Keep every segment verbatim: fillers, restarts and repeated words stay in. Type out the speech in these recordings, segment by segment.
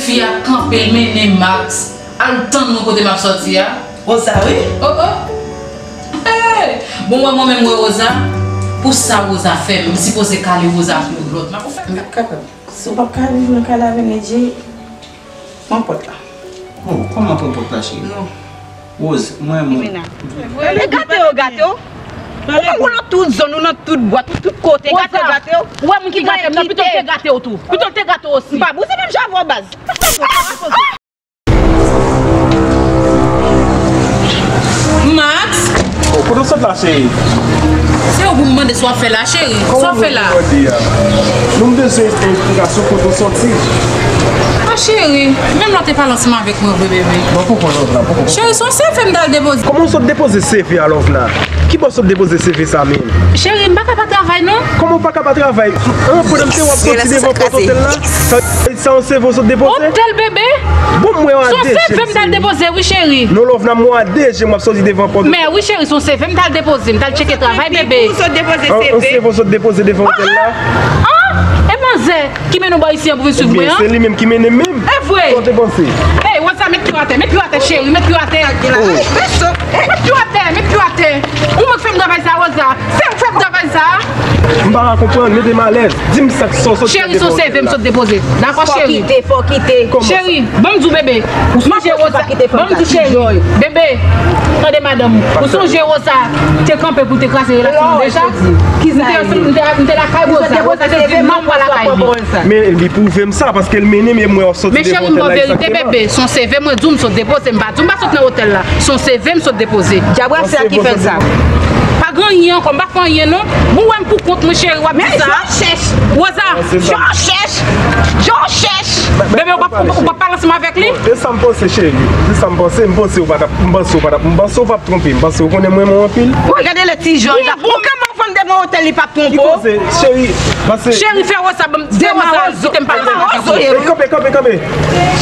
Fi a kanpe, l mennen Max al tann nou kote m ap sòti a. Rosa, wi. Oh, oh. Hey! Bon, wè mwen menm, wè Rosa. Pou sa Rosa fè, m sipoze kale Rosa sou yon lòt. M ap fè m kapab. Si w p ap ka viv nan kay la avè m, Nedji, pran pòt la. Oh, kòman pran pòt la, cheri? Non. Rose, mwen, mwen. Mimina. E gate yo, gate yo. Ou konn ou nan tout zòn, ou nan tout bwat, ou tout kote, gate yo, gate yo. Ou wè moun ki gate m nan, pito l te gate w tou. Pito l te gate w osi. M pa bouze menm jan avè w, baz. Max! Oh, kote w sot la, cheri? Se ou pou m mande sa w ap fè la, cheri. Sa w ap fè la? Kòman w mande a? Nou bezwen esplikasyon kote w soti. Ah, cheri, menm lè w te pale ansanm avèk mwen vre, bebe. Mwen konprann lòt la, mwen konprann. Cheri, se yon seve m t al depoze. Kòman w sot depoze seve a, love la? Kibò w sot depoze seve sa menm? Cheri, m pa ka pa travay, non. Kòman w pa ka pa travay? An, pandan m te wè w ap soti devan pòt otèl la, sa, sa yon seve w sot depoze? Otèl, bebe. Bon, m wè w a de je m, cheri. Se yon seve m t al depoze, wi, cheri. Non, love la, m wè w a de je m w ap soti devan pòt. Men wi, cheri, se yon seve m t al depoze. M t al tcheke travay, bebe. An, yon seve w sot depoze devan otèl la? An, e manzè ki mennen w bò isi an pou vin swiv mwen an? Ebyen, se li menm ki mennen m menm. E vre? Sa w te panse? Ey, Rosa, met pye w atè, met pye w atè, cheri, met pye w atè. Oh. Met pye w atè, met pye w atè. Ou menm k fè m travay sa, Rosa. Se ou k fè m travay sa. M pa ka konprann, mete m alèz. Di m sa k sòt. Cheri, se yon seve m sot depoze. Dakò, cheri? Fò kite, fò kite. Cheri, ban m di w, bebe. Ou sonje Rosa? Ban m di w, cheri. Bebe, tande madanm. Ou sonje Rosa te kanpe pou te kraze relasyon nou deja? M te ansanm, m te, m te lakay Rosa. Rosa te di non, m pa lakay li. Men li pwouve m sa, paske l mennen m e m wè w ap soti devan otèl la egzakteman. Men cheri, m ban verite, bebe. Se yon seve mwen di w m sot depoze. M pa di w m pa sot nan otèl la. Se yon seve m sot depoze. Djab Rachel ki fè l sa. Pa gen anyen ankò, m pa fè anyen non. Bon, wè m pou kont mwen, cheri, w ap di sa. Men jan w chèch. Rosa. Jan w chèch. Jan w chèch. Bebe, ou p ap, ou p ap pale ansanm avèk li? E sa m panse, cheri. Se sa m panse. M panse ou pa t ap, m panse ou pa t ap, m panse ou p ap twonpe. M panse ou konnen m renmen w anpil. Ou gade le ti jan. Ou kòman w vann devan otèl li p ap twonpe w? Ki koze, cheri? Pase. Cheri, fè Rosa, ban m, fè Rosa kite m pale. Kanpe, kanpe, kanpe.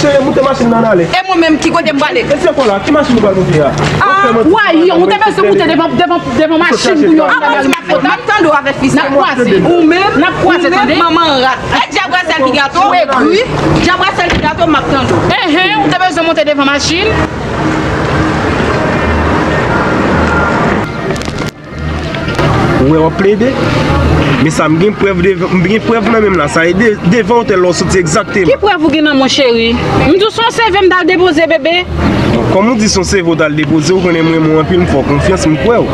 Cheri, moute machin nan, n ale. E mwen menm, ki kote m prale? E se kò la, ki machin ou pral moute a? Ah, ou te bezwen moute devan, devan, devan machin pou yo. Ah, m ap tande w avèk fi sa. N ap kwaze. Ou menm, n ap kwaze, tande. Manman rat. E djab Rachel ki gate w. Ou egri. Djab Rachel ki gate w, m ap tande w. Enhen, ou te bezwen monte devan machin. Ou wè w ap plede? Men sa, m gen prèv devan, m gen prèv nan men m la. Sa e de, devan otèl la w soti egzakteman. Ki prèv ou gen nan men w, cheri? M di w se yon seve m t al depoze, bebe. Bon, kòm ou di se yon seve w t al depoze, ou konnen m renmen w anpil, m fè w konfyans, m kwè w.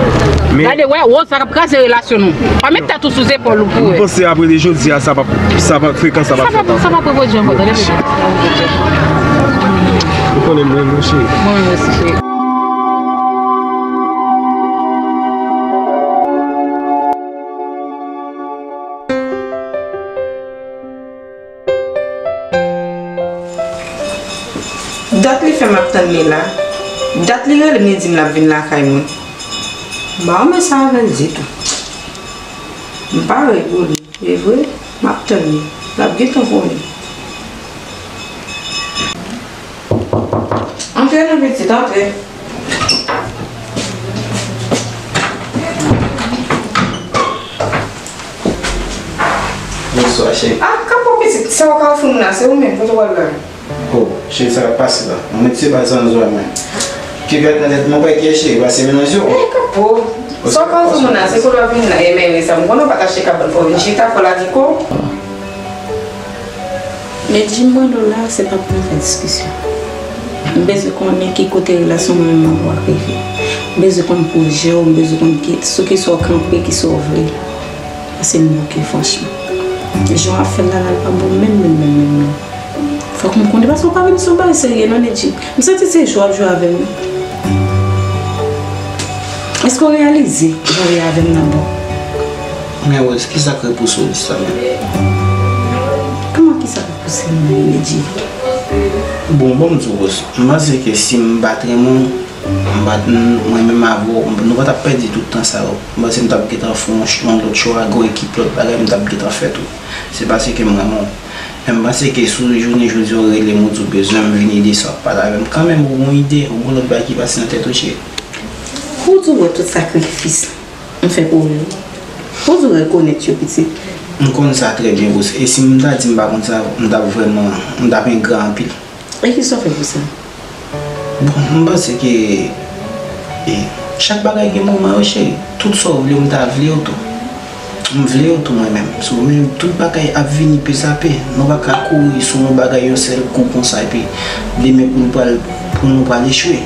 Men gade, wè, Rosa k ap kraze relasyon nou. Pa met tèt ou sou zepòl ou pou wè. M panse apre de jodi a, sa p ap, sa p ap frekan, sa p ap fèt ankò. Sa p ap repwodui ankò, tande, bebe. Ou konnen m renmen w, cheri. Mwen menm osi, cheri. Dat li fè m ap tann li la. Dat li rele m, li di m l ap vin lakay mwen. M pa renmen sa avè l ditou. M pare pou li. E vre, m ap tann li. L ap gentan konnen. Antre non, pitit, antre. Bonswa, cheri. Ah, kanpe w, pitit. Sa w ka ofri m la, se ou menm, kote w al la? Oh, cheri, sa k ap pase la? Mwen met se bal sa nan zòrèy mwen. Ki gad nan tèt mwen, pa gen cheri, pase menaj yo. Eh, kanpe w. Sa w ka ofri m la, se kote w ap vin la, e mère sa, m konnen w pa t achte kabann, fò w vin chita, fò w lage kò w. Men di m mande w la, se pa pou nou fè diskisyon. M bezwen konnen ki kote relasyon mwen menm avè w ap rive. M bezwen konn pwojè w, m bezwen konn ki, sou kisa w kanpe, kisa w vle. Paske m bloke, franchman. Jan w ap fè l la, la, l pa bon menm, menm, menm, menm, menm. Fòk m konnen, paske w pa vin sou bagay serye non, Nedji. M santi se jwe w ap jwe avè m wi. Èske w reyalize jan w ye avè m nan bon? Men Rose, kisa k repouse w di sa menm? Kòman kisa k repouse m nan, Nedji? Bon, bon, m di w Rose, m panse ke si m pa t renmen w, m pa t, mwen menm avè w, nou pa t ap pèdi tout tan sa yo. M panse m t ap gentan fè yon ch-, yon lòt chwa, gen yon ekip lòt bagay, m t ap gentan fè tou. Se paske m renmen w. Men m panse ke si w jounen jodi a w rele m, w di w bezwen m, vin ede sa w ap pale avè m, kanmenm ou gen yon ide, ou gen yon lòt bagay ki pase nan tèt ou, cheri. Ou di w wè tout sakrifis m fè pou ou yo? Ou di w rekonèt yo, pitit? M konn sa trè byen, Rose. E si m ta di m pa konn sa, m t ap vrèman, m t ap engra anpil. E kisa w fè pou sa? Bon, m panse ke, e, chak bagay gen moman yo, cheri. Tout sa w vle, m ta vle w tou. M vle w tou mwen menm. So, men tout bagay ap vini pezape. Nou pa ka kouri sou yon bagay yon sèl kou konsa epi demen pou nou pral, pou nou pral echwe.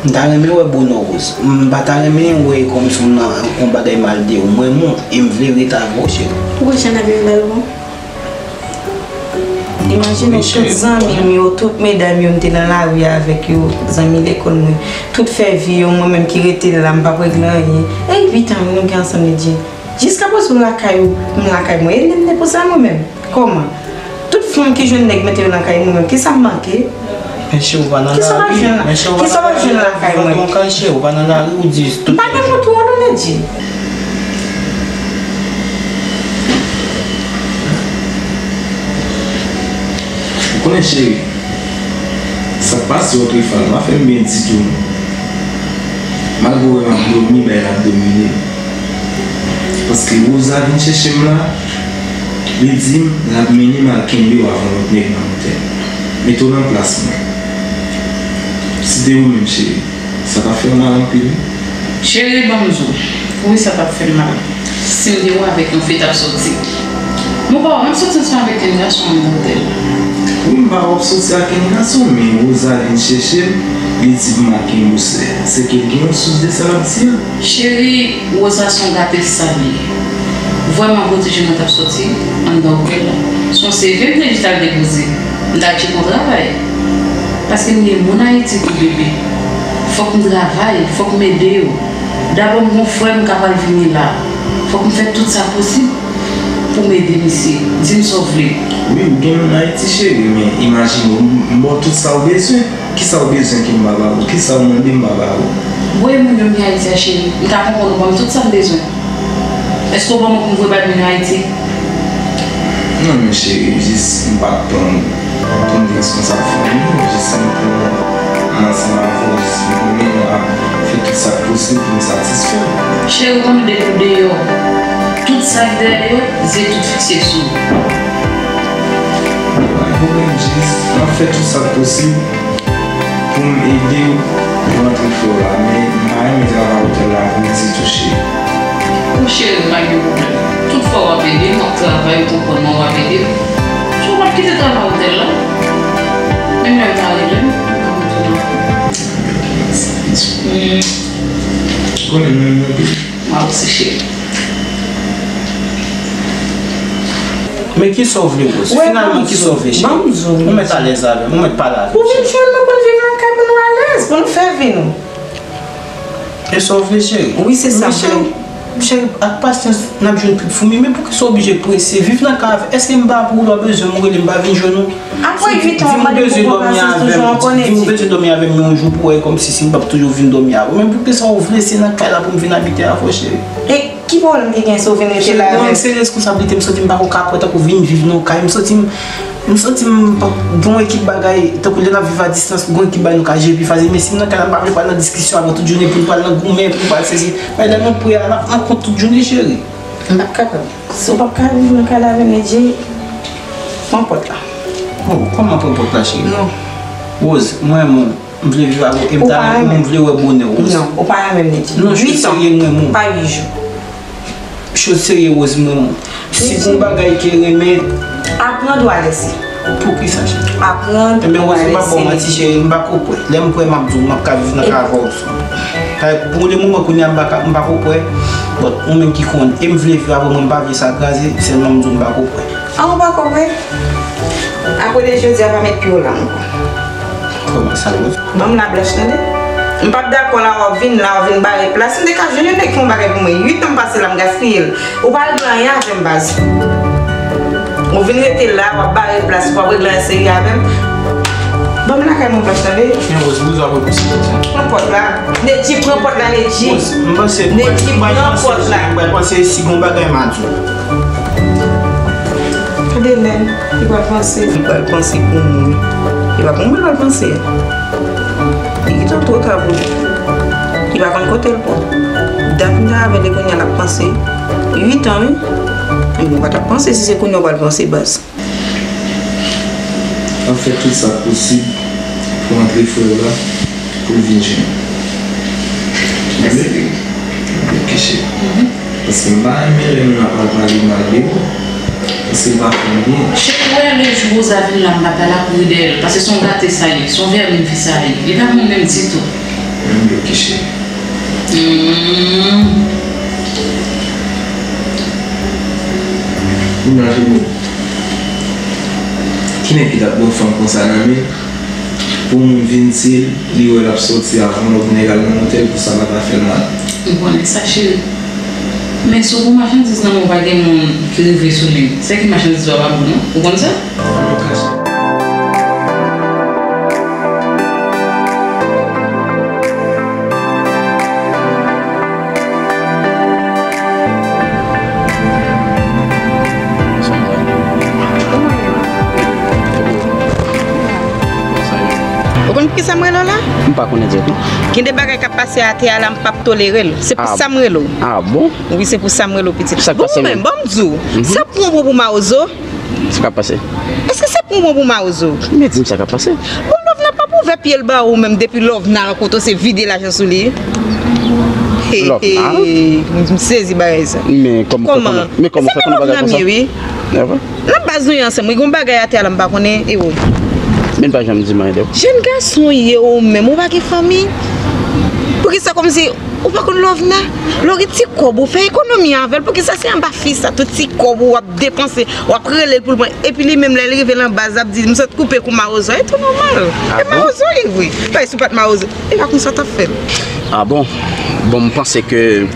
M ta renmen wè bonè Rose. M pa ta renmen wè kòmsi w nan yon bagay mal de ou. M renmen w e m vle ret avè w, cheri. Ou wè jan n ap viv la yo bon? Imajine w, tout zanmi m yo, tout medam yo m te nan lari avèk yo, zanmi lekòl mwen, tout fè vi yo, mwen menm ki rete la, m p ap regle anyen. E uit an wi nou gen ansanm, Nedji. Jiska prezan m lakay ou, m lakay mwen. E li m te pou sa mwen menm. Kòman? Tout fanm ki jwenn nèg mete yo nan kay mwen menm, kisa m manke? Men cheri, ou pa nan lari. Kisa w ap jwenn lakay mwen? Ou pa nan lari, ou di tout. M pa gen kontwòl ou, Nedji. Ou konnen, cheri, sa k pase otrefwa la pa fè m byen ditou, non. Malgre w wè m ap dòmi, bagay la ap domine m. Paske Rosa vin chèche m la, li di m l ap mennen m al kenbe w avè yon lòt nèg nan otèl. Mete w nan plas mwen. Si te ou menm, cheri, sa t ap fè w mal anpil, wi. Cheri, ban m di w, wi, sa t ap fè m mal. Si m te wè avèk yon fi t ap soti. Mwen pa wè, m soti ansanm avèk yon gason anndan otèl la. Wi, m pa wè w soti ak yon gason, men Rosa vin chèche m, li di m al kenbe w. Se, se ke l gen yon sous de sa l ap di a. Cheri, Rosa se yon gate sal li ye. Vrèman, pwoteje mwen t ap soti anndan otèl la. Se yon C V m te di t al depoze. M t al tcheke yon travay. Paske m gen moun Ayiti tou, bebe. Fòk m travay, fòk m ede yo. Dabò, m gon frè m k ap al vini la. Fòk m fè tout sa posib pou m ede misye. Di m sa w vle. Wi, ou gen moun Ayiti, cheri, men imajine w, m, m ba w tout sa w bezwen. Kisa w bezwen ke m pa ba ou? Kisa w mande m pa ba ou? Voye moun yo vin Ayiti a, cheri. M ta konprann ou ban m tout sa m bezwen. Èske w ban mwen pou m voye bad moun yo Ayiti? Non, men cheri, jis m pa t tann pou m te responsab fanmi, jis m pran ansanm avè w, jis m konnen nou ap fè tout sa k posib pou m satisfè w. Cheri, ou konnen depi w deyò, tout sa k dèyè yo, zye tout fikse sou ou. Pa gen pwoblèm, jis m ap fè tout sa k posib pou m ede w pou rantre fè w la, men m pa renmen travay otèl la pou w ditou, cheri. Wi, cheri, m pa gen pwoblèm. Tout fwa w ap ede m, m ap travay, ou konprann mwen, w ap ede m. Si w p ap kite travay otèl la, menm lè yo ta rele m, m p ap retounen ankò. Ou konnen m renmen w anpil. Mwen osi, cheri. Men kisa w vle, Rose? Finalman, kisa w vle, cheri? Ou mèt alèz avè m, ou mèt pale avè m. Ou vin jwenn nou pou n viv nan kay pou nou alèz, pou nou fè vi nou. E sa w vle, cheri? Wi, se sa m vle. Men cheri, cheri, ak pasyans, n ap jwenn trip foumi. Men poukisa w oblije prese? Viv nan kay avè m. Èske m pa pou ou, lè w bezwen m, ou rele m, m pa vin jwenn ou? Apre uit an, w mande m pou pran pasyans toujou, w konnen. Di m ou bezwen dòmi avè m yon jou pou w wè kòmsi si m p ap toujou vin dòmi avè w. Men poukisa w vle se nan kay la pou m vin abite avè w, cheri? E ki pwoblèm ki gen si w vin rete la avè m? Cheri, se responsablite m santi m pa ko ka pran tankou vin viv nan yon kay. M santi m, m santi m gen yon ekip bagay, tankou lè n ap viv a distans, gen yon ekip bagay nou ka jere pi fasil. Men si m nan kay la, m pa vle pral nan diskisyon avè w tout jounen pou n pral sezi. Men lè nou prè a, n ap nan kont tout jounen, cheri. M p ap kapab. Si w p ap ka viv nan kay la avè m, Nedji, pran pòt la. Oh, kòman pran pòt la, cheri? Non. Rose, mwen, mwen, m vle viv avè w e m ta renmen, m vle wè bonè w, Rose. Non, ou pa renmen m, Nedji. Non, m serye, m renmen w. Uit an, pa uit jou. Choz serye, Rose, m renmen w. Si gon bagay ke renmen. Apprendre ou à laisser. Poukisa, cheri? Apprendre ou à laisser. Ebyen, Rose, m p ap ba w manti, cheri, m pa ko prè. Lè m prè, m ap di w, m ap ka viv nan kay avè w. Pou le moman, kounye a, m pa ka, m pa ko prè. But ou menm ki konn, e m vle viv avè w, mwen, m pa vle sa kraze, sèlman m di w m pa ko prè. An, ou pa ko prè? Apre de jodi a, pa met pye w la ankò. Kòman sa, Rose? Ban m la blanch, tande? M p ap dakò la, w ap vin la, w ap vin bare plas. M te ka jwenn yon nèg ki fè yon bagay pou mwen. Uit an m pase la, m gaspiye l. Ou pa regle anyen avè m, baz. Ou vin rete la, w ap bare plas, ou p ap regle anyen serye avè m. Ban m lakay mwen plas, tande? Men Rose, m bezwen apre pou sipòte. Pran pòt la. Nedji, pran pòt la, Nedji. Rose, m panse, Nedji, pran pòt la. Mwen panse si gon bagay m a di w. Tande, Nèl, li pral panse. Li pral panse pou mwen. Li pa pou mwen, li pral panse. Li gentan twò ta pou li. Li pa konn kote l pran. Dat m te avè l e kounye a l ap panse. Uit an, wi. Mwen pa t ap panse si se kounye a w pral panse, baz. M ap fè tout sa k posib Pou antre frè w la, pou l vin jwenn ou. Mèsi. Ok, cheri. Paske m pa renmen lè moun ap pale mal de ou. Paske m pa konn byen. Cheri, wè lè jou Rosa vin la, m pa t al kouri dèyè l. Paske se yon gate sa ye, se yon vèmin fi sa ye. Li pa bon menm ditou. Menm bloke cheri. Hmm. Imajine. Ki nèg ki t ap ba yon fanm konsa nan men? Pou moun vin di l, li wè l ap sòti avè yon lòt nèg al nan motèl, pou sa pa ta fè l mal. M konnen sa, cheri. Men si w pran machandiz nan men w, pa gen moun ki rive sou li. Se ki machandiz ou a pa bon, non? Ou konn sa? An nou kache. Ou konn poukisa m rele w la? M pa konnen ditou. Gen de bagay k ap pase atè a la, m p ap tolere l. Se pou sa m rele w. Ah bon? Wi, se pou sa m rele w, pitit. Sa k pase menm? Bon, ou menm, ban m di w, sa pran w pou mawozo? Sa k ap pase? Èske se pou mwen pou mawozo? Men di m sa k ap pase. Bon, Lovna p ap ouvè pye l ba ou menm depi Lovna rankontre w se vide lajan sou li. He, Lovna? He, m sezi bagay sa. Men kòman w fè konnen, men kòman w fè konnen bagay konsa? Wi. Nan baz nou ye ansanm, wi, gon bagay atè a la m pa konnen, e ou? Men pa janm di m anyen de ou. Jèn gason w ye ou menm, ou pa gen fanmi? Poukisa kòmsi ou pa konn Lovna? Lè w gen ti kòb ou fè ekonomi avè l, poukisa se anba fi sa tout ti kòb ou w ap depanse, w ap rele l pou l pran, epi li menm lè l rive nan baz l ap di m sot koupe kou mawozo, e tou nòmal. E mawozo li vre. Paske si w pa t mawozo, e pa konsa w t ap fè l. Ah bon? Bon, m panse ke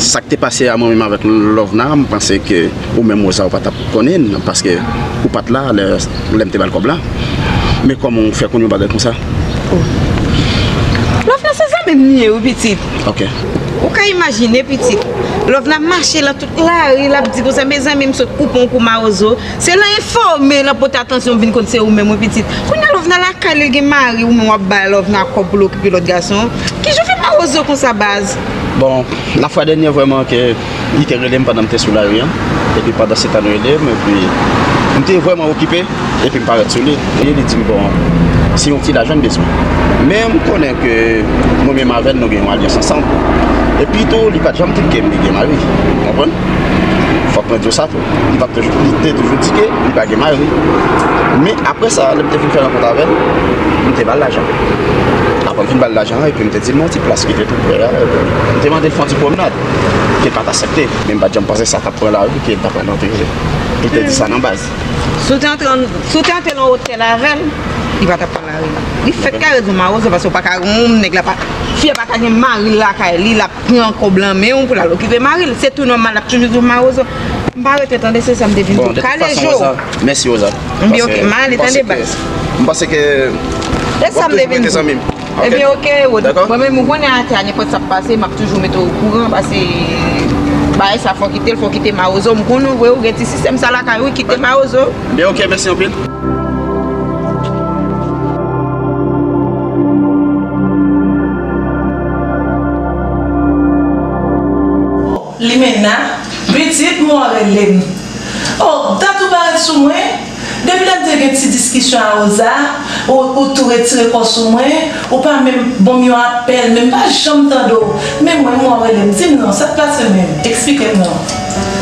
sa k te pase a mwen menm avèk Lovna, m panse ke ou menm Rosa ou pa t ap konnen, paske ou pa t la lè, lè m te ba l kòb la. Men kòman w fè konn yon bagay konsa? Lovna se zanmi m li ye wi pitit. Ok. Ou ka imajine pitit. Lovna mache lan tout lari, l ap di konsa, mezanmi, m sot koupe yon kou mawozo. Se lan enfòme, lan pote atansyon, m vin konn se ou menm wi pitit. Kounye a Lovna lakay li, l gen mari, ou menm w ap bay Lovna kòb pou l okipe lòt gason. Kijan w fè mawozo konsa baz? Bon, lafwa dènyè vrèman ke li te rele m pandan m te sou lari an. Epi pandan se tan li rele m, epi m te vrèman okipe, epi m parèt sou li. Li, li di m, bon, se yon ti lajan l bezwen. Men m konnen ke mwen menm avè l, nou gen yon alyans ansanm. Epi tou, li pa t janm di m ke li gen mari. Ou konprann? Fòk mwen di w sa tou. Li pa t toujou, li te toujou di ke li pa gen mari. Men apre sa, lè m te fin fè rankont avè l, m te ba l lajan. Apre m fin ba l lajan an, epi m te di l nan yon ti plas ki te tou prè a, m te mande l fè yon ti pwomnad, ke l pa t aksepte. Men m pa t janm panse sa t ap pran lari, ke l t ap pran nan prive. Li te di sa nan baz. Si w te antre, si w te antre nan otèl avè l, li pa t ap pran lari non. Li fèk ka rezon mawozo, paske w pa ka, yon nèg la pa, fi a pa ka gen mari l lakay li, l ap pran kòb lan men w pou l al okipe mari l. Se tou nòmal, l ap toujou di w mawozo. M pa rete tande, se sa m te vin di w. Kale je w. Mèsi, Rosa. M byen, ok, m ale tande baz. M panse ke w ap toujou rete zanmi m. Ebyen, ok, Rod. Mwen menm, ou konnen atè a, nenpòt sa k pase, m ap toujou mete w okouran, paske bagay sa fò w kite l, fò w kite mawozo. M konnen w vre, ou gen ti sistèm sa lakay ou, kite mawozo. Byen, ok, mèsi anpil. Limena, pitit mwen rele m. Oh, dat ou parèt sou mwen. Depi lè m te gen ti diskisyon a Rosa, ou, ou tou retire kò sou mwen, ou pa menm ban m yon apèl, men m pa janm tande w. Men mwen, mwen rele m, di m non, sa k pase menm? Eksplike m non.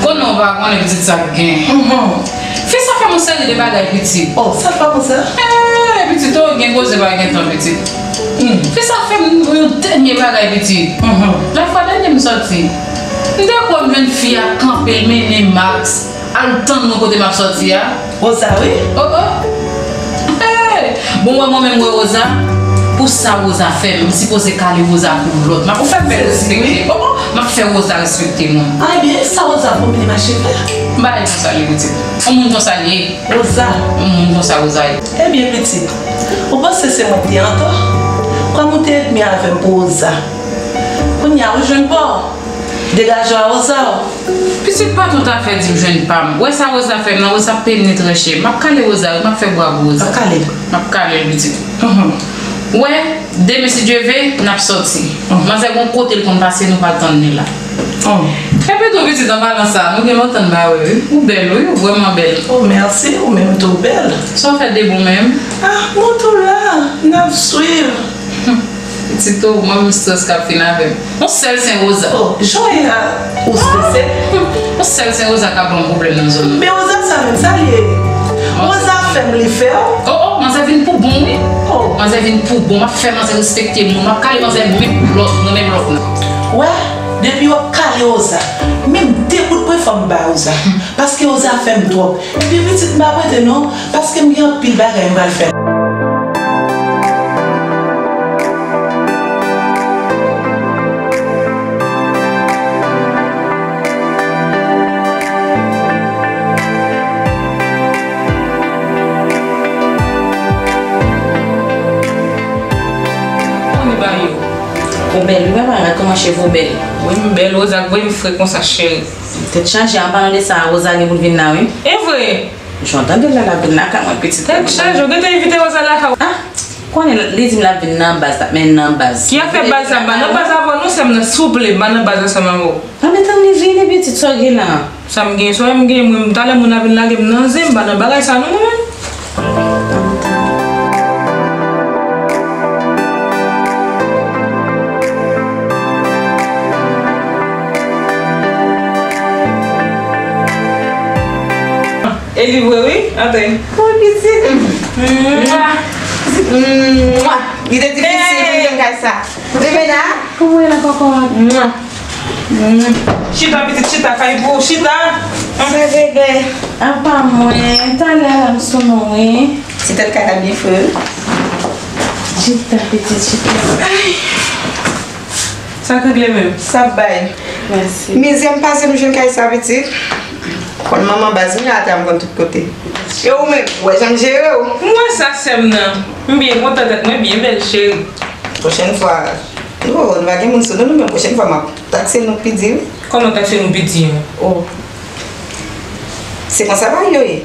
Konnen w pa konnen pitit sa k gen. Mhm. Fi sa fè m yon seri de bagay, pitit. Oh, sa l fè w konsa? Eh, pitit, oh, gen koze pa gen tan, pitit. Hmm. Fi sa fè m yon dènye bagay, pitit. Mhm. Lafwa dènye m sòti, m te kwè m jwenn fi a kanpe, l mennen Max al tann mwen kote m ap sòti a. Rosa, wi. Oh, oh. Hey! Bon, wè mwen menm, wè Rosa. Pou sa Rosa fè m, m sipoze kale Rosa kou lòt. M ap fè m fè respekte. Oh, oh. M ap fè Rosa respekte mwen. Ah, ebyen, sa Rosa fè w, mele mache fè? M pa renmen sa li, pitit. On moun konsa li ye. Rosa. On moun konsa Rosa ye. Ebyen, pitit, ou panse se mwen k te antò? Kòm ou te ènmi avè m pou Rosa. Kounye a, ou jwenn pa w. Degaje w a Rosa w. Pitit, pa toutafè di m jwenn pa m. Wè sa Rosa fè m nan, Rosa penetre chè. M ap kale Rosa, wi, m ap fè bwa pou Rosa. M ap kale l. M ap kale l, pitit. Mhm. Wè, demen, si Dye ve, n ap sòti. Mhm. Manzè gon kote l konn pase, nou pral tann li la. Oh. Epi tou pitit, an palan sa, nou gen lontan n pa wè wi. Ou bèl wi, ou vrèman bèl. Oh, mèsi, ou menm tou bèl. Sa w fè de bon menm? Ah, nou tou la, n ap swiv. Pitit, ou, mwen menm strès k ap fin avè m. Yon sèl Sen Roza. Oh, jan w ye a, ou strese? Yon sèl Sen Roza ka ban m pwoblèm nan zòn nan. Men Roza sa menm, sa l ye? Roza fè m li fè w? Oh, oh, manzè vin pou bon wi. Oh. Manzè vin pou bon, m ap fè manzè respekte moun, m ap kale manzè menm lòt nan menm lòt nan. Wè, depi w ap kale Roza, menm de kout pwen fò m ba Roza. Paske Roza fè m twòp. Epi pitit m pa prete non, paske m gen anpil bagay m pral fè. Ou bèl wi papa, gad kòman cheve w bèl. Wi, m bèl, Roza k voye m fre konsa, cheri. Tèt chaje, an palan de sa, Roza gen pou l vin la wi. E vre? Jan w tande l la, l ap vin lakay mwen, pitit. Tèt chaje, ou gentan envite Roza lakay ou? Ah, konnen li di m l ap vin nan baz la, men nan baz. Ki afè baz sa, m pa nan baz avè w non, sè m nan, souple, m pa nan baz ansanm avè w. Ah, men tann li vini, pitit, sa w gen la? Sa m gen, sa m gen, mwen, talè moun ap vin lage m nan zen, m pa nan bagay sa non, mwen menm. E li vre wi, antre. Kou pitit. Mwa. Mwa. Li te difisil pou m jwenn kay sa. Limena. Kòman w ye la, kòkòt? Mwa. Chita, pitit, chita, kay pou ou, chita. Sa regle. Apa mwen, talè la m sou nou wi. Ti tèt kay la byen fre wi. Chita, pitit, chita. Ay. Sa k regle menm? Sa bay. Mèsi. Mizè m pase m jwenn kay sa, pitit. Konn manman baz wi, atè a m konn tout kote. E ou menm, ou wè jan m jere w? M wè sa, sè m nan. M byen kontan, tèt mwen byen bèl, cheri. Pwochèn fwa, nou, nou pa gen moun sou nou, nou, men pwochèn fwa, m ap takse nou pi di wi. Kòman takse nou pi di an? Oh. Se konsa bagay yo ye.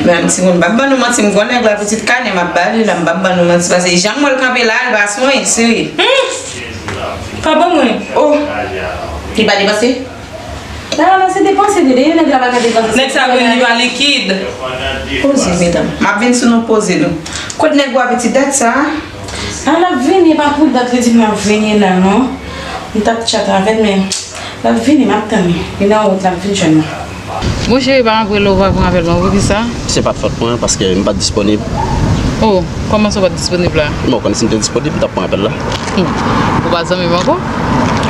Men timoun, m p ap ban nou manti, m gon nèg la, pitit kanè m ap ba li la, m p ap ban nou manti, paske jan m wè l kanpe la, li pa swen, serye. Hmm! Pa ban mwen. Oh! Li pa depanse? Nan, nan, se depanse li ye, nèg la pa ka depanse. Nèg sa vin, li pa likid. Poze, medam. M ap vin sou nou, poze nou. Kot nèg ou a, pitit, dat sa? A, l ap vini, pa pou dat li di m l ap vini la, non. M t ap tchat avè l, men l ap vini, m ap tann li. Li nan wout, l ap vin jwenn mwen. Bon, cheri, pa m ap rele w, ou pa pran apèl mwen, poukisa? Se pa t fòt mwen, paske m pa t disponib. Oh, kòman sa w pa t disponib la? Bon, ou konnen si m te disponib, m t ap pran apèl la. Hmm. Ou pa zanmi m ankò?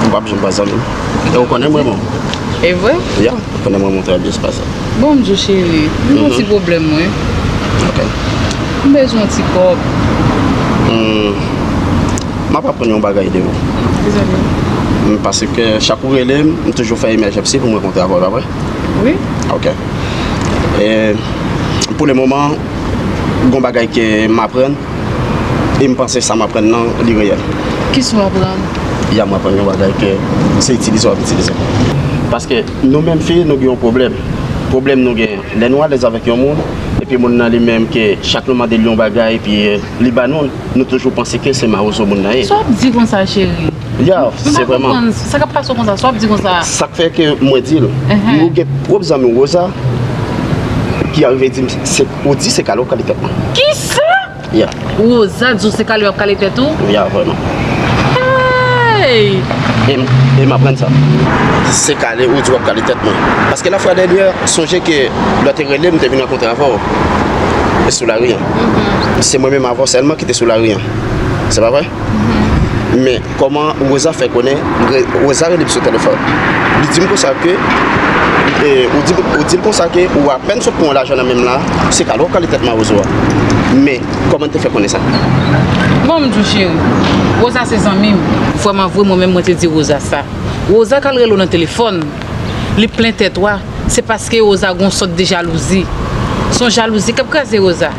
M p ap janm pa zanmi w. E ou konnen m renmen w. E vre? Ya, ou konnen m renmen w trè byen, se pa sa. Bon, m di w, cheri, m gen yon ti pwoblèm, wi. Ok. M bezwen yon ti kòb. Hmm. M ap aprann yon bagay de ou. Kisa? M, paske chak ou rele m, m toujou fè emèjans pou m rankontre avè w, pa vre? Wi. Ok. E, pou le moman, gon bagay ke m aprann, e m panse sa m aprann nan, li reyèl. Kisa w aprann? Ya, m aprann yon bagay ke se itilize w ap itilize. Paske nou menm fi, nou gen yon pwoblèm. Pwoblèm nou gen, lè nou alèz avèk yon moun, epi moun nan li menm ke chak nou mande l yon bagay, epi, eh, li ba nou l, nou toujou panse ke se mawozo moun nan ye. Sa w ap di konsa, cheri? Ya, se vrèman. M pa konprann sa k ap pase w konsa, sa w ap di konsa? Sa k fè ke mwen di l, nou gen pwòp zanmi w, Rosa, ki arive di m, se, ou di se kale w ap kale tèt mwen. Kisa? Ya. Rosa di w se kale w ap kale tèt ou? Ya, vrèman. Hey! E m, e m aprann sa. Se kale ou di w ap kale tèt mwen. Paske lafwa dènyè, sonje ke lè w te rele m, m te vin rankontre avè w. E sou lari an. Se mwen menm avè w sèlman ki te sou lari an. Se pa vre? Men kòman Rosa fè konnen, Re-, Rosa rele m sou telefòn. Li di m konsa ke, e, ou di, ou di l konsa ke ou apèn sot pran yon lajan nan men m la, se kale w ap kale tèt mawozo a. Men, kòman l te fè konnen sa? Bon, m di w, cheri, Rosa se zanmi m. Vrèman vre, mwen menm, mwen te di Rosa sa. Rosa k al rele w nan telefòn. Li plen tèt ou a, se paske Rosa gon sòt de jalouzi. Se yon jalouzi k ap kraze Rosa.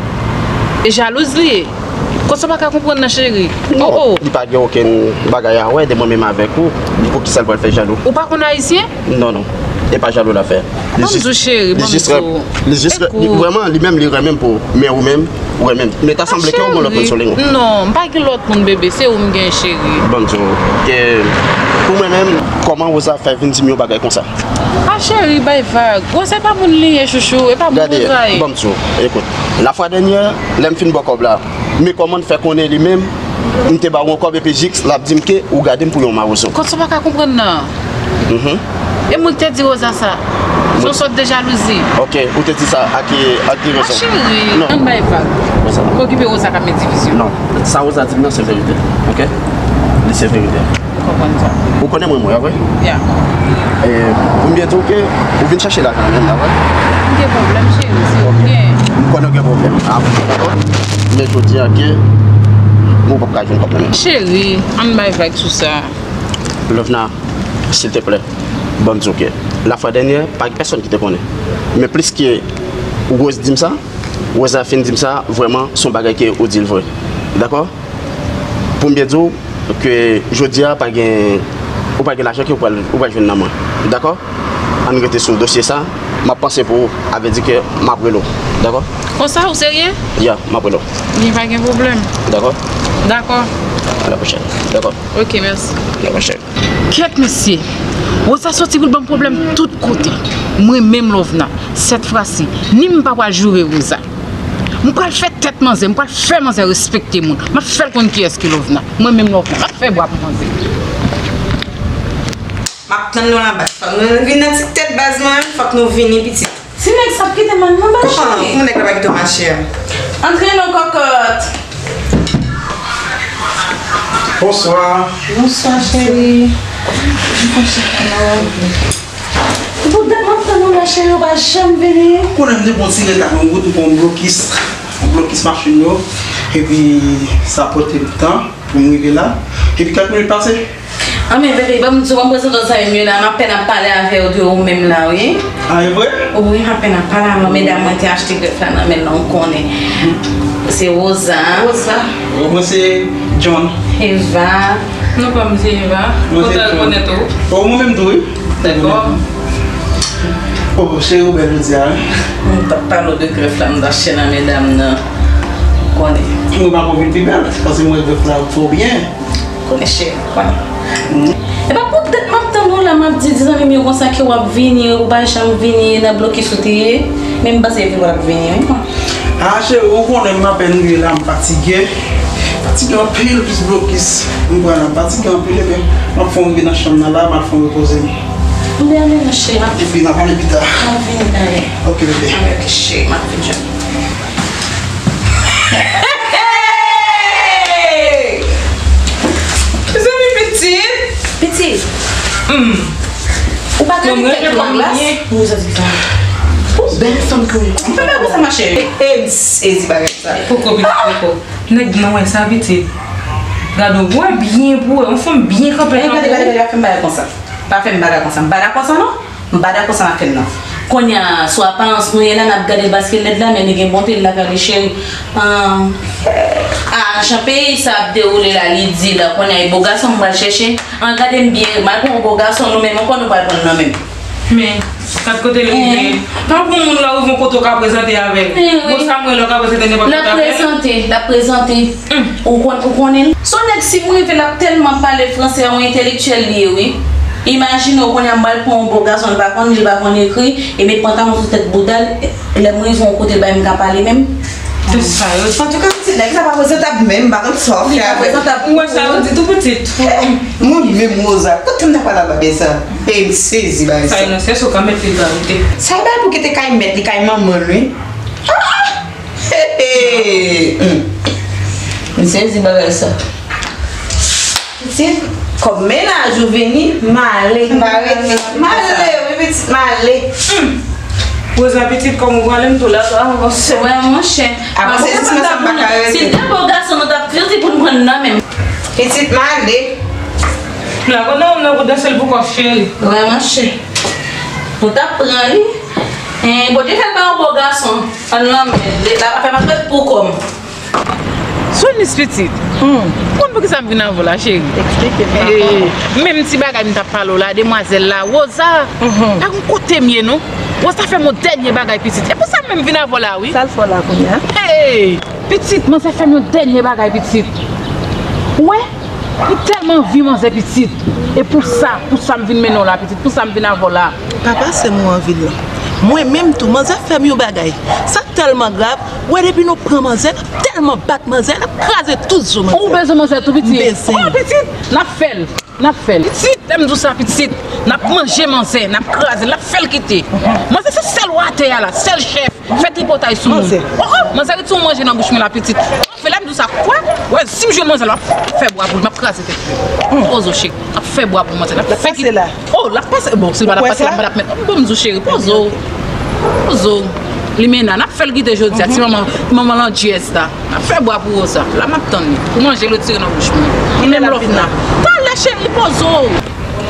E jalouz li ye. Konsa w pa ka konprann nan, cheri. Non, oh, oh. Li pa gen okenn bagay a wè de mwen menm avèk ou. Poukisa l pral fè jalou? Ou pa konn ayisyen? Non, non. E pa jalou l ap fè. Li jis, li jis, li jis, li, vrèman, li menm, li renmen m pou ou, men ou menm, ou renmen m. Men ta sanble ke ou gen lòt moun sou liy ou. Non, m pa gen lòt moun, bebe, se ou m gen, cheri. Ban m di w, ke pou mwen menm, kòman Rosa fè vin di m yon bagay konsa? A, cheri, bay vag. Rosa, e pa moun li ye, chouchou, e pa moun Rosa ye. Gade, ban m di w, ekout, lafwa dènyè, lè m fin ba w kòb la, men kòman l fè konnen li menm, m te ba w yon kòb epi jis l ap di m ke ou gade m pou yon mawozo. Konsa w pa ka konprann nan. Mhm. E mwen ki te di Rosa sa. Se yon sòt de jalouzi. Ok, ou te di sa ak ki, ak ki rezon? A, cheri, ann bay vag. Okipe Rosa k ap met divizyon. Non, sa Rosa di m nan se verite. Ok? Li se verite. Ou konprann sa. Ou konnen mwen, mwen, vre? Ya. E, pou m byen di w ke ou vin chache lajan menm la, vre? M gen pwoblèm, cheri, se ou gen. M konnen w gen pwoblèm. A, dakò. Men jodi a ke mwen p ap ka jwenn kòb nan men. Cheri, ann bay vag sou sa. Lovna, silteplè, ban m di w ke lafwa dènyè, pa gen pèsonn ki te konnen. Men plis ke Rose di m sa, Rosa fin di m sa, vrèman, se yon bagay ke ou di l vre. Dakò? Pou m byen di w ke jodi a, pa gen, ou pa gen lajan ke ou pral, ou pral jwenn nan mwen. Dakò? Ann rete sou dosye sa. M ap panse pou ou, avèdi ke m ap rele w. Dakò? Konsa, ou serye? Ya, m ap rele w. Li pa gen pwoblèm. Dakò? Dakò. A la pwochèn. Dakò. Ok, mèsi. A la pwochèn. Kèt mesye! Rosa soti pou l ban m pwoblèm tout kote. Mwen menm Lovna, sèt fwa si, ni m pa pral joure Rosa. M pral fè tèt manzè, m pral fè manzè respekte moun. M ap fè l konn kiyès ki Lovna. Mwen menm Lovna, m ap fè bwa pou manzè. M ap tann nou anba. Fòk nou vin nan ti tèt baz mwen, fòk nou vini pitit. Ti nèg sa ap kite m nan mache. Pou nèg la pa kite w mache a. Antre non kòkòt. Bonswa. Bonswa cheri. Pou dat m ap tann ou la cheri, ou pa janm vini. Ou konnen m te pran ti reta nan wout, m pran yon blokis. Yon blokis machin yo. Epi sa pote m tan pou m rive la. Epi kèk minit pase. Anben bebe, ban m di w, ban m prezante w zanmi m yo la, m apèn ap pale avè yo de ou menm la, wi. A, e vre? Wi, m apèn ap pale avè w, medam mwen te achte grèf la nan men l, ou konnen. Se Rosa. Rosa. Mwen se John. Eva. Non pa m se Eva. Mwen se John. Kontan rekonèt ou. O, mwen menm tou, wi. Dakò. O, cheri, ou bèl jodi a, wi. M t ap pale w de grèf la, m t achte nan medam nan. Ou konnen. Mwen pa konn vin pi bèl, paske mwen grèf la twò byen. Konnen cheri, konnen. E pa poutèt m ap tann ou la, m ap di, di zanmi m yo konsa ke w ap vini, ou pa janm vini, nan blokis ou te ye. Men m panse epi w ap vini, wi. A, cheri, ou konnen m apèn rive la, m fatige. Fatige anpil, plis blokis. M pral la, m fatige anpil, ebyen, m ap fè yon rive nan chanm nan la, m ap fè yon repoze m. Anben, anben, cheri, m ap vini. Epi, n a pale pita. M ap vini, anben. Ok, bebe. Anben, ok, cheri, m ap vini. Hey! Mezanmi, pitit! Pitit! Hmm. Ou pa gade tèt ou nan glas? Ou bèl fanm ke w ye. Ou fè bagay konsa, ma chérie. Hey, m sezi bagay sa. Poko, pitit, poko. Nèg blan wè sa, pitit. Gade, w wè byen pou wè, yon fanm byen kanpe. Gade, gade, gade, pa fè m bagay konsa. Pa fè m bagay konsa. M pa dakò sa, non. M pa dakò sa n ap fè m nan. Kounye a, sou aparans nou ye la, n ap gade l paske l lèd la, men li gen bonte l la, gade cheri. An, a, jan peyi sa ap dewoule la, li di la, kounye a, e bo gason m pral chèche. An, gade m byen, m al pran yon bo gason, nou menm ankò nou pral pran l nan men m. Men, gad kote l rive. Pa pran moun la, ou rive yon kote w ka prezante avè l. Bon, sa m wè la, w ka prezante nenpòt kote avè l. L ap prezante, l ap prezante. Ou konn, ou konnen l? Se yon nèg, si m rive, l ap tèlman pale franse, yon entelektyèl li ye, wi. Imajine w, kounye a m pral pran yon bo gason, li pa konn li, li pa konn ekri, e met pantalon sou tèt bouda l, lè m rive yon kote, l bay m ka pale menm. Tout sa yo. Antouka, pitit nèg sa pa prezantab menm, m pa konn sa w ap fè avè l. Li pa prezantab. Ou wè sa yo di tou pitit. Mwen menm, Rosa, kote m ta pral al bagay sa? E m sezi bagay sa. Sa inosan, se w ka mèt li gravite. Sa bay pou kite kay mèt li, kay manman l, wi. Ah! Hey, hey. Hmm. M sezi bagay sa. Pitit, kòm mennaj ou vini, m ale. M pa rete. M ale, wi, pitit, m ale. Hmm. Rosa, pitit, kòm ou prale, m tou la, sa avanse. Wè, monchè. Avanse, jis mwen sa m pa ka rete. Si de bo gason nou t ap fè, se pou n pran nan men m. Pitit, m ale. M la konn nan, nan pou danse l pou kò cheri. Wè, monchè. Ou t ap pran, wi. Hein, Bondye fè l pa yon bo gason. Ann nan men l. L ap fè m ap fè pou kò m. Sou nis pitit. Hmm. Konn poukisa m vin avè w la, cheri? Eksplike m. Eh, menm ti bagay m t ap pale w la, demwazèl la, Rosa. Mhm. Pa gon kote m ye, non. Rosa fè m yon dènye bagay, pitit. E pou sa menm m vin avè w la, wi. Sa l fè w la kounye a? Hey! Pitit, manzè fè m yon dènye bagay, pitit. Ou wè? M tèlman anvi manzè, pitit. E pou sa, pou sa m vin mennen w la, pitit. Pou sa m vin avè w la. Pa pase m ou anvi l, non. Mwen menm tou, manzè fè m yon bagay. Sa tèlman grav. Ou wè, depi nou pran manzè, n ap tèlman bat manzè, n ap kraze tout zo manzè. Ou bezwen manzè tou, pitit? M bezwen. Oh, pitit, n ap fè l. N ap fè l. Pitit, lè m di w sa, pitit, n ap manje manzè, n ap kraze l, n ap fè l kite. Manzè se sèl wa tè a la, sèl chèf. Fè tripotay sou moun. Manzè. Oh, oh, manzè ret sou manje nan bouch mwen la, pitit. Anfen, lè m di w sa, kwè? Wè, si m jwenn manzè la, m ap fè bwa pou l, m ap kraze tèt li. Pozo, cheri. M ap fè bwa pou manzè la, m ap fè kite. Oh, l ap pase. Bon, si l pa t ap pase, m pa t ap met. Bon, m di w, cheri, pozo. Pozo. Limena, n ap fè l kite jodi a. Ti manman, manman Landjyès la. N ap fè bwa pou Rosa. La m ap tann li. Pou manje l retire nan bouch mwen. Li menm Lòvna. Talè, cheri, pozo.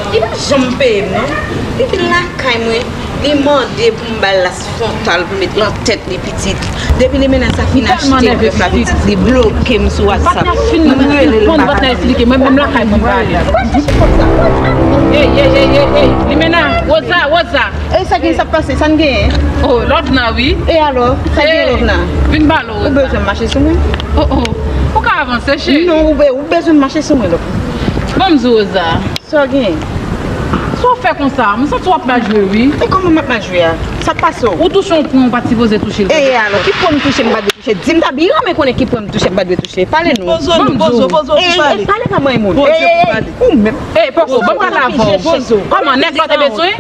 Li pa janm peye m, non. Li vin lakay mwen, li mande pou m ba l las fwontal pou met nan tèt li, pitit. Depi Limena sa fin achte grèf la, pitit, li bloke m sou WhatsApp. M rele l, li pa ka. Mwen menm lakay mwen pa ale. Ey, ey, ey, ey, ey. Limena, Rosa, Rosa. E sa gen, sa pase, sa n genyen? Oh, Lòvna, wi. E alò, sa gen, Lòvna? Vin pale, Rosa. Ou bezwen mache sou mwen? Oh, oh. Ou ka avanse, cheri. Non, ou be-, ou bezwen mache sou mwen, Lòvna. Bon, m di Rosa. Sa w genyen? Sa w fè konsa? M santi w ap mal jwe, wi. E kòman m ap mal jwe a? Sa k pase w? Ou touche yon pwen ou pa t sipoze touche l. E alò, ki pwen m touche m pa t dwe touche? Di m, ta byen renmen konnen ki pwen m touche m pa t dwe touche. Pale non. Pozo, non, pozo, pozo, pou pale. Ey, ey, pale pa manyen moun. Ey, ey, ey, ou menm. Ey, Pozo, ban m pale avè w. Pozo. Kòman, nèg la w te bezwen?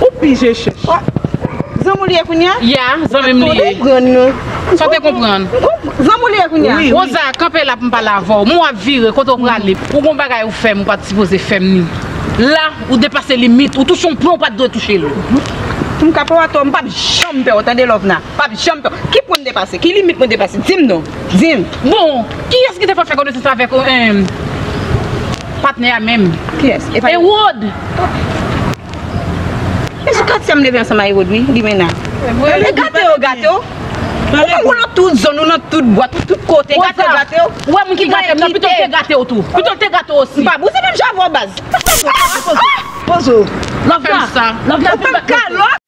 Ou pije chèch. Zanmi w li ye kounye a? Ya, zanmi m li ye. Ou konprann, non? Sa w te konprann? Zanmi w li ye kounye a? Wi, wi. Rosa, kanpe la pou m pale avè w. Men w ap vire, kote w prale? Ou gon bagay ou fè m, ou pa t sipoze fè m ni. La, ou depase limit, ou touche yon pwen ou pa t dwe touche l. Pou m ka pè w atò, m p ap janm pè w, tande, Lòvna. P ap janm pè w. Ki pwen m depase? Ki limit mwen depase? Di m non. Di m. Bon, kiyès ki te fè fè konesans avèk, eh, patnè a menm? Kiyès? E pa Ewòd. E sou katye a m leve ansanm a Ewòd, wi, Limena. E gate yo, gate yo. Ou nan tout zòn, ou nan tout bwat, ou tout kote, gate yo, gate yo. Ou wè moun ki gate m nan, pito l te gate w tou. Pito l te gate w osi. M pa bouse menm jan avè w, baz. Pozo. Lòvna, Lòvna, ou pa m kalòt.